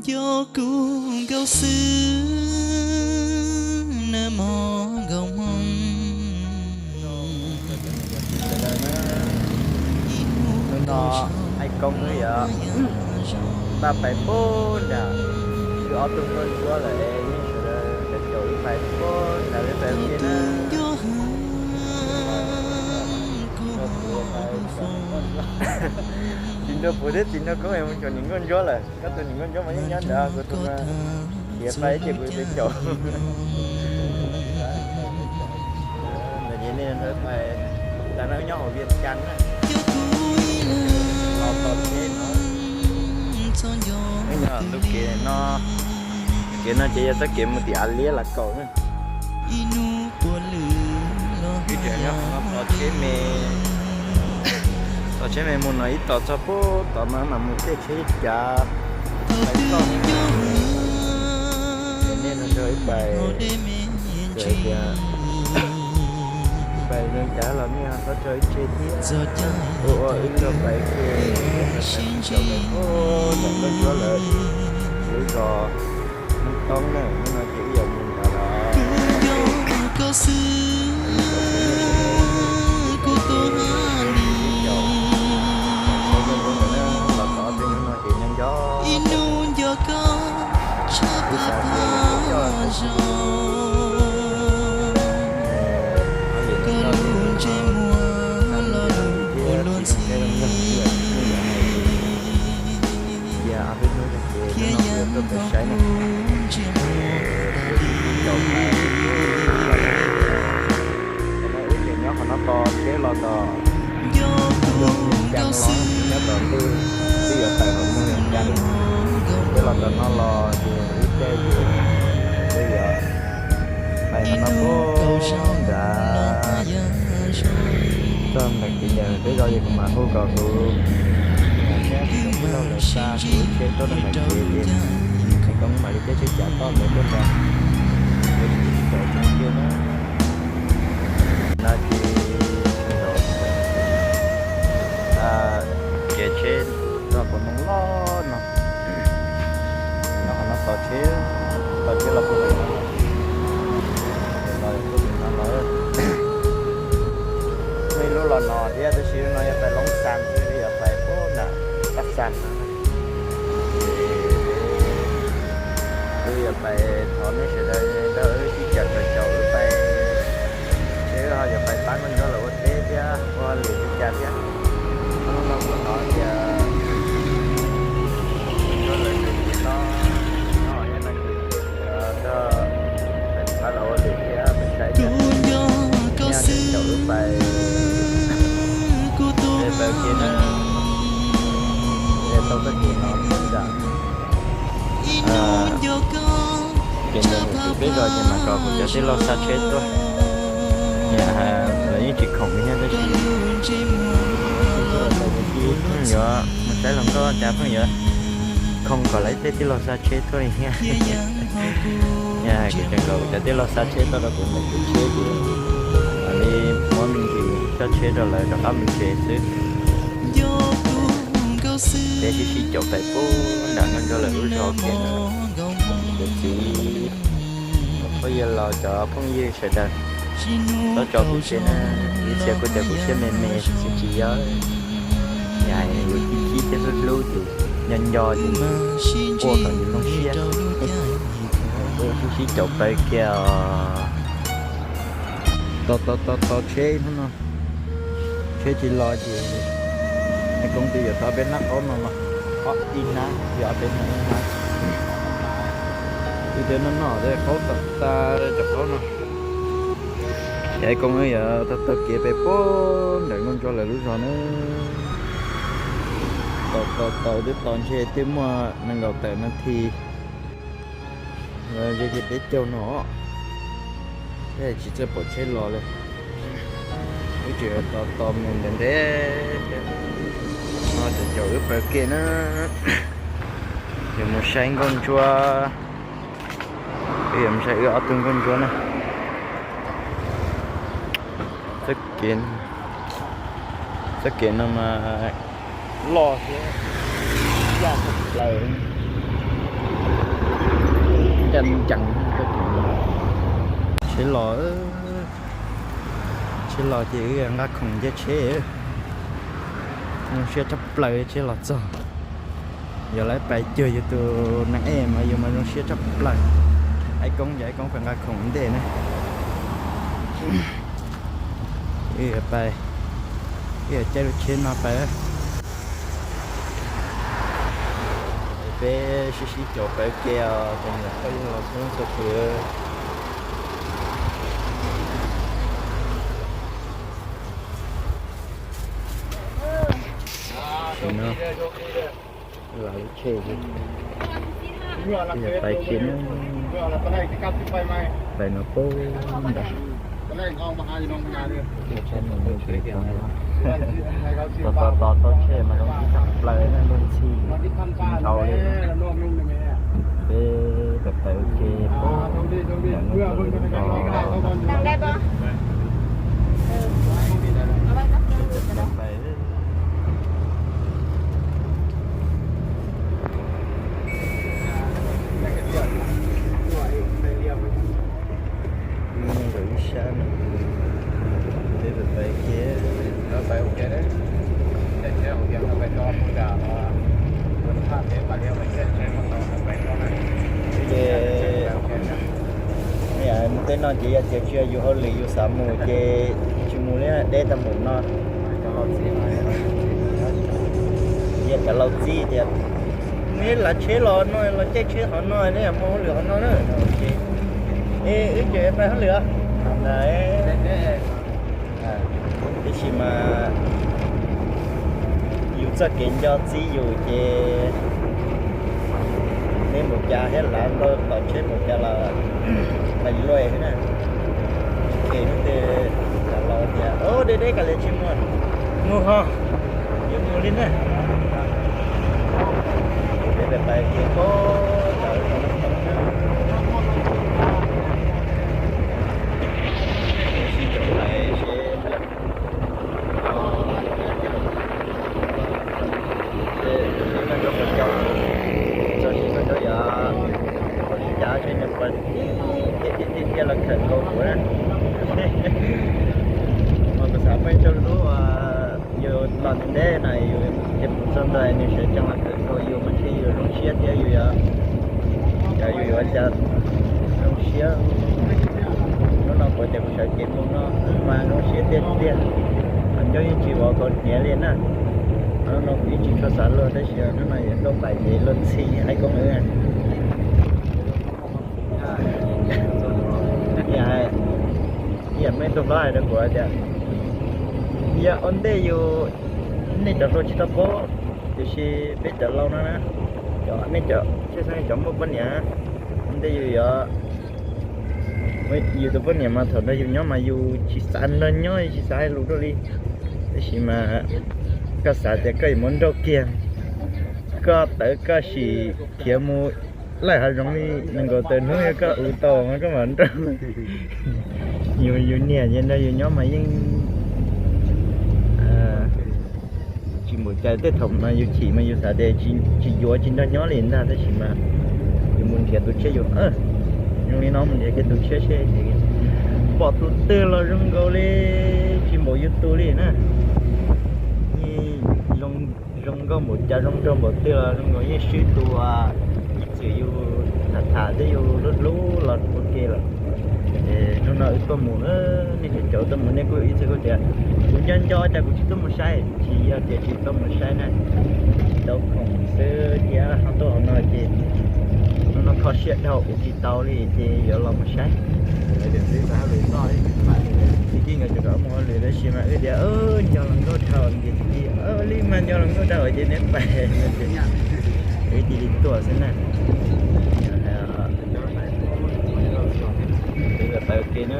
Nco kuv nkauj xwb, nag hmo nkauj hmoob. Hnub no hais koob wb yog npaj pais puag nram, wb ob tug nkauj ntsuab lawm es yeej sawv daws caum wb pais puag nram li pais ua ke na. Txiv nraug puv thiab txiv nraug koob es mus caum niam nkauj ntsuab lawm. Koj tus niam nkauj ntsuab mas yeej nyob ntawd, kuv tus no khiav pais ces kuv twb caum. Ntawd ces nej ntawd pais, tas no nyob hauv Vias Cas na. Nyob ntu kev no, kev no ces yog txoj kev mus tim Av Liab Lav Kaum na. Ib txwm nyob qhov no tos tsheb me, tos tsheb me mus no ib tos txog puag tod mas mam mus tej tsheb cav pais toj. Nej nrog ib pais, txawm tias pais zoo cas los nej ho txhob tso ib tseg thiab, ua ua wb luag pais ke, pais tsis tau pais puag nram nkauj ntsuab lawm, lub zos Hmoob Toob na, hnub no ces wb yuav mus nrad los. Los tod tej hnub no ces nco nco, wb xav tias yog coj tab sis, o, yam no thiab tsis zoo thiab, cia ob peb hnub ces hnub no kuv yuav tuaj peb saib na. Ces wb tseem caum, wb tseem nyob qhov no tos tsheb los tom Vias Cas no los, nyob tom ntug, twb yuav tawm hauv ntug Vias Cas, tsheb los tom no los ces wb caij ces twb yuav pais qhov no puag nrad. Txog ntawm kev ntawm peb zos ces kuv mam hu kom kuv niam thiab tij laug lawv xa kuv lub tsheb tuaj rau ntawm kev ces, es koj mam li caij tsheb cav toj ntawd tuaj nrad. Ces tsis tau mus kiag na. No ces, kev tsheb rau puas ntoo loj no. No qhov no tos tsheb, tos tsheb los puas ntoo no. Los tuaj tim no los, muaj ib lub los no thiab tab sis lub no yog pais Loob Xas xwb, yuav pais puag nram Paj Xas no. Wb yuav pais thov nej sawv daws nrog wb sib caum caum wb pais, seb wb ho yuav pais pab nkauj ntsuab lawv ua teb thiab ua lwm li cas thiab. Hnub no kuv hnov tias nkauj ntsuab lawv tseem tsis tau, no yog no ces nrog pais pab lawv ua lwm thiab pais saib thiab. Nyob ces caum wb pais, pais ua ke na, es tau txoj kev no puag nram. Ces ntawm ntawm tim peb zos ces mam kom kuv cov tij laug xa tsheb tuaj. Lawv yeej tsis khoom li thiab tab sis kuv pheej yuav mus saib hluas nkauj cas pheej yuav khoo kom lawv tej tij laug xa tsheb tuaj li thiab. Kuv tseem kom kuv cov tij laug xa tsheb tuaj rau kuv ntawm kuv tsheb ces mam li muab me ntsis coj tsheb rau lawv rov qab mus tsev xwb. Peb sib sib caum pais puag nram nkauj ntsuab lawv lub zos kiag. Kuv txiv, kuv phooj ywg laus, cov phooj ywg sawv daws, txhob tso kuv tseg na. Ib txhia kuj tias kuv siab me me, tsis yog, yus chib chib thiab hlub hlub ces nco nco ces quaj kom yus zoo siab. Sib sib caum pais kiag os. Tos tos tos tos tsheb hnub no, tsheb tsis los ces, es koob twb yuav thov peb hnab qaub no mas, ob ib hnab, yog ob peb hnab ib hnab. Wb twb noj noj tej qaub tag tas cov qaub no. Ces Koob wb yuav taug taug kev pem puag nram Nkauj Ntsuab lawv lub zos na. Tos tos tos twb tos ntshe twb muaj nees nkaum tawm nas this los ze ze peb caug no, thiaj tsis txawj pom tsheb los li. Wb tseem tos tos mus ntev ntev, no tseem caum wb pawg kev na. Yuav mus saib Nkauj Ntsuab, wb yuav mus saib wb ob tug Nkauj Ntsuab na. Txoj kev, txoj kev no mas loj thiab, loj tshaj plaws, ncaj ncees. Tsheb los, tsheb los ces wb nqa khoom nce tsheb, zoo siab tshaj plaws tsheb los txog. Yog lawv pais cuag yus tus neeg ej mas yus mas zoo siab tshaj plaws. Aib Koob ces Aib Koob pais nqa khoom ntej na. Wb yuav pais, wb yuav caij lub tsheb no pais. Peb sib sib caum pawg kev os, cov niam txhua leej txhua tus. Tam sim no los lub tsheb, pais kev, pais no pub ntawd. Tos tos tos tau tsheb mas zoo tshaj plaws na, luag ntxhi ntshau li. Peb pais pawg kev pub ntawm Nkauj Ntsuab lawv lub zos. Ntawm ib sab no, peb pais pawg kev. Ces mus tej no ces yog tias tsis yog yus hauj lwm yus xav mus ces tsis mus li, deb tau mus no. Yog cov laus txib tias, neb lav tsheb los no, los caij tsheb qhov no, neb muaj hauj lwm qhov no na. Es wb ces pais hauj lwm os. Tiam sis mas yus txoj kev nco txib yus ces neb mus cas thiab lav npawg tom tsheb mus cas los pais luaj xwb na. Ces hnub twg lav los tias, deb deb kav liam tsis mus, mus ho, yuav mus li na. Peb pais pais kev pub ntawm sib caum pais seb, seb koj rau puas caum, txog seb koj rau yog ua li cas, seb nws puas tiag tiag tiag los khawm nkaus kuv na. Mas kuv xav muaj ib co hlub, yus los ntev ntev na, yus ces mus txog ntawd nws sawv tsees los khawm nkaus yus mas ntshe yus zoo siab thiab yus yuav, yus yuav cas zoo siab. Hnub no kuv tias kuv sawv kev mus no mas zoo siab tiag tiag, qhov ncauj yeej tsis vov kaus hniav li na. Hnub no kuv yeej tsis tshua xav luag tab sis hnub no yuav tuaj pais ces luag ntxhi Aib Koob wb. Ib yam me tub hlob hais rau kuv tias, yog ua ntej yus, nej cov hluas tsis tau paub, tiam sis peb cov laus no na, cov nej cov tsheb xeeb cov muaj poj niam, ua ntej yus yuav, yus tus poj niam mas thaum ntawd yus nyob mas yus tsis xav nrog nyob, tsis xav hais lus dua li. Tab sis mas koj xav tias koj yuav muab nrauj kiag, koj tawv koj sim khiav mus laij hav zoov li nees nkaum tawm hnub, yog koj ua tau mas koj mam nrauj. Yus, yus niam ces nrog yus nyob mas yeej tsis npaum cas, tej thaum mas yus chim mas yus xav tias tsis yuav tsis nrog nyob li ntag, tab sis mas yus mus nrhiav tus tshiab, yus zoo li no mus nrhiav kiag tus tshiab seb pom tus twg los zoo nkaus li, tsis npaum yus tus li na. Yeej zoo nkauj npaum cas, zoo nraug npaum twg los zoo nkaus yeej swb tus ib txwm yus tham tham thiab yus hlub hlub los ua ke lawm. Hnub no wb tuaj mus, nej cov caum tuaj mus nej kuj ib txhia kuj tias kuv nco nco cas kuv tsis tuaj mus saib, tsis yog tias tsis tuaj mus saib na, tsis tau khoom xwb thiab ho tuaj hauv no ces hnub Kho siab dhau ua tsis tau li ces yuav los mus saib. Txiv Kib nkawd tseem kom mus ua lwm tab sis mas wb tias nco hluas nkauj dhau ces txiv Kib, li mas nco hluas nkauj dhau ces neb pais, wb cia li tuaj xwb na. Pais ua ke na.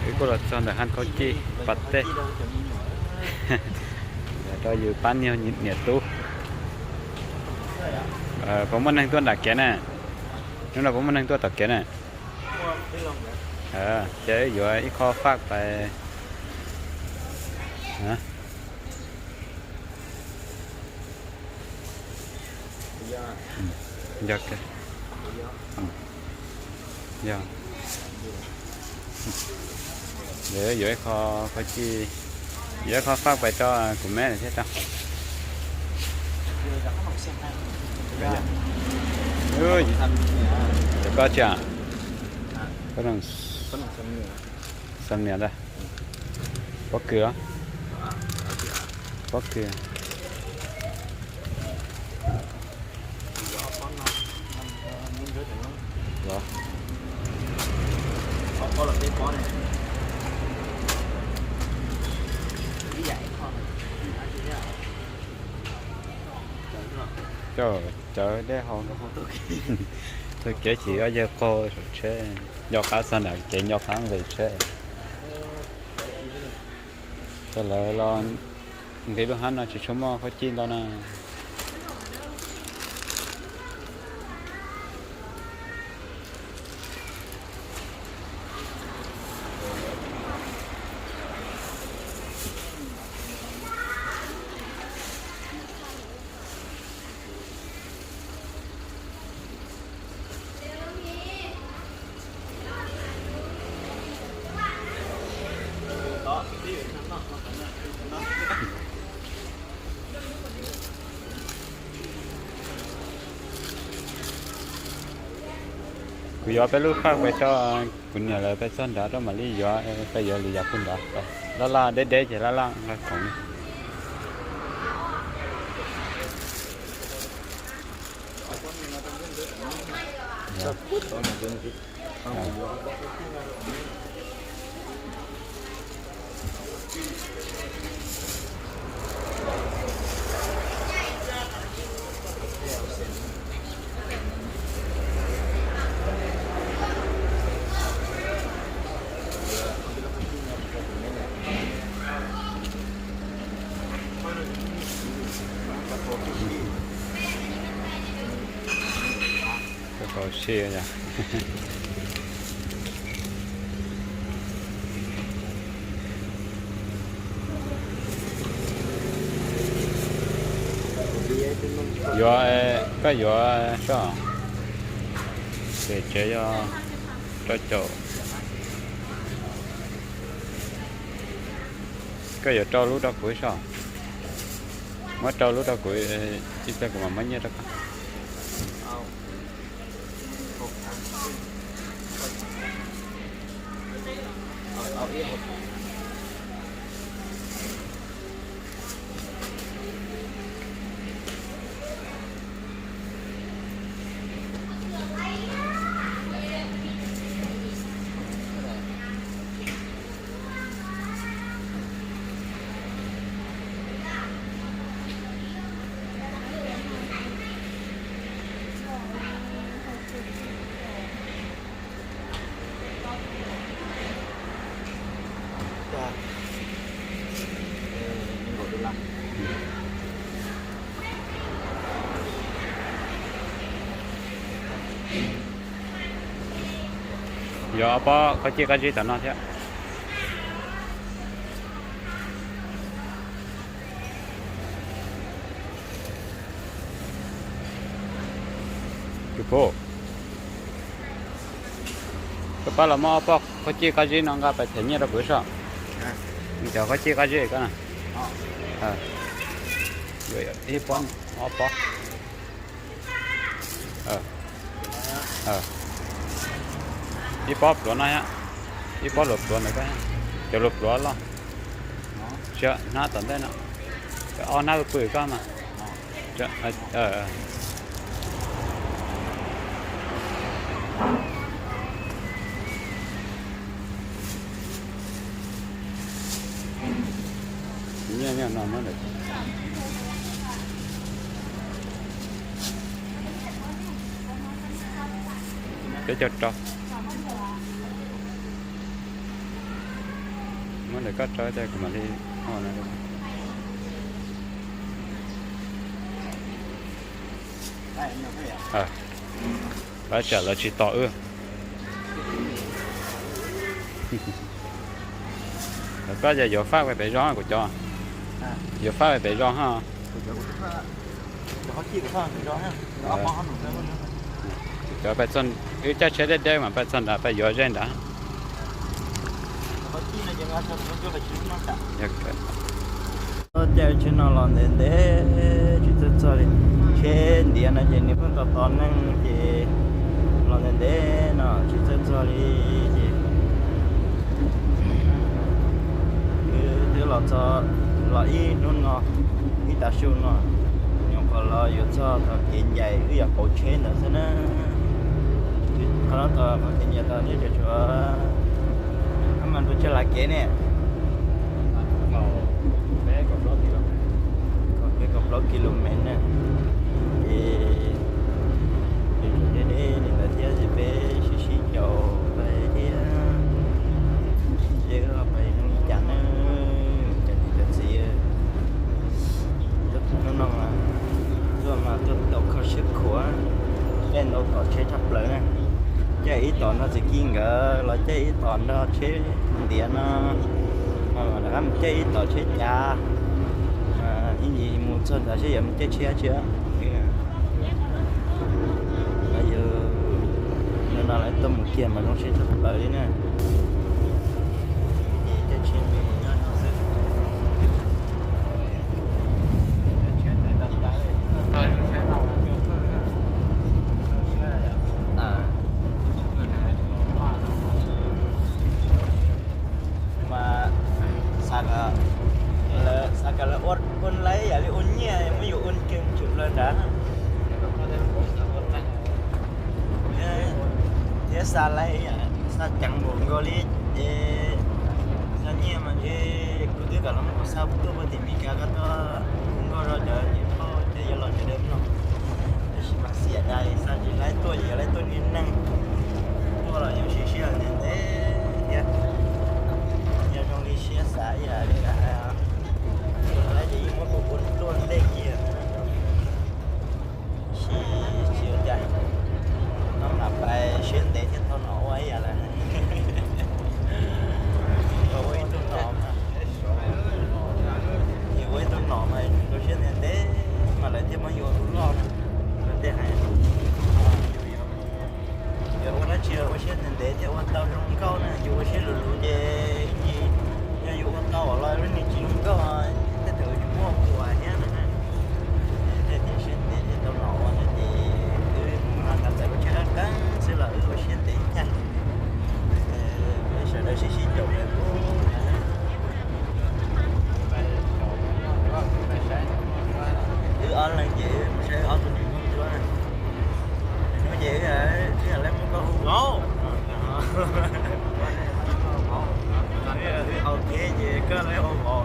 Wb kuj los txog ntawm haj khaub cij pas teb, rau yus pab niag niam tub. Puas muaj neeg tuaj nram kev na? Hnub no puas muaj neeg tuaj tom kev na? Ces yuav ib qho faj pais. Yog, yog, yuav ib qho, qhov tsis, yuav ib qho faj pais rau kuv meb lawm thiab rau. Cov koj tsis, xam niam ntag, pob kws los, pob kws. Coj cawv dej haus, taug kev chim ob yawg qaug saum tsheb, nco qab txog nram kev nco qab nqis tsheb. Ces lawv los nqis lub hab no tsis tshua muaj qhov cij ntau na. Kuv yuav peb lub faj pais tso, kuv niam lawv peb txog nrad rau mam li yuav, peb yuav lwm yam pug nrad. Laj laj deb deb ces laj laj nqa khoom li. Koj kho siab yog. Yuav, koj yuav soj, ces tsev yog rau caum. Koj yuav rau lub rau kuv ib soj, muab rau lub rau kuv, ib pliag kuv mam muab nyiaj rau koj. Yuav ob pob qhov ciaj qab zib tom no thiab. Koj pab los muab ob pob qhov ciaj qab zib no nqa pais them nyiaj rau kuv soj. Cov qhov ciaj qab zib ko na. Ib pob, ob pob. Ib pob pluav no thiab, ib pob luas pluav ntawm ko, cov luas pluav loj. Tsis, hnab tom ntej no, ob hnab pw pw koj mas. Nyiaj no muab lawm. Peb caug rau. Muab lawm koj rau ces kuv mam li. Pab tsam lawv tsis tos wb. Lawv koj ces yuav faj pem zos kuv cov. Yuav faj pem zos ha. Cov pais txog, wb caij tsheb deb deb mas pais txog nrad pais yuav ze nrad. Caij tsheb no los ntev ntev tsis txawj txog li. Tsheb ntiav no ces nws pheej tos tos neeg ces los ntev ntev no tsis txawj txog li ces wb twb los txog, los ib hnub no, ib tav su no, nyuam qhuav los yuav txog tog kev ncaim wb yog pauv tsheb ntawd xwb na. Qhov no tog qhov kev ncaim tog thiab tseem tshuav, mas ntu tsawg las kev ne? Kaum peb kaum plaub kis lus mev na. Ces nim ntawd thiab ces peb sib sib caum pais thiab, seb pais zoo li cas na, cov niam cov txiv. Hnub no tuaj mas tuaj tau kho siab khuav, caij ntau tom tsheb tshaj plaws na. Caij ib tom nrog txiv Kib nkawd los caij ib tom nrog tsheb ntiav no, rov qab mus caij ib tom tsheb cav, ib ntsis mus txog ntawd seb yuav mus caij tsheb dab tsi. Yus no lawv tuaj mus kiag mas zoo siab tshaj plaws li na. Mas xav kom lawv ua laib yam li ua nyiaj muab yus ua nkeeg tshwm plaws nrad. Thiab xa laib, xa ceev npaum nkaus li ces xa nyiaj mas ntshe kuv twb kom los muab kuv xa tuaj puag tim Meskas ko tuaj, kuv nkauj rau cov niam phauj thiab yuav los sawv daws mloog. Tab sis mas xiam dais xa tsis laib tuaj ces yog laib tuaj niag neeg, tuaj los yeej sib sib ntev ntev thiab. Yog zoo li siab xav ib yam li lawv hais, laib ces yeej muab kuv ua tuaj ntej kiag. Sib tsis ua cas, no mam pais siab ntev thiab tau nom ua ib yam lawm. Ua ib tug nom mas, ua ib tug nom mas rau siab ntev ntev mas lawv thiaj muab yus ua tus loj na. Lawv thiaj hais yus yuav ua dab tsi ua siab ntev ntev thiaj ua tau zoo nkauj na, yus ua siab luv luv ces ib ntsis yog yus ua tau los lub nws tsis zoo nkauj, tej thaum tsis muaj ua thiab no na. Thiaj tias siab ntev thiaj tau los ua no ces wb mus no kav txawm lub tsheb qab qeeb xwb los wb ua siab ntev nyaj. Peb sawv daws sib sib caum lawm. Wb ob leeg ces mus saib ob tug niam nkauj ntsuab. Hnub ces wb yam li muab koj hu vauv, hau kev ces koj li hu vauv.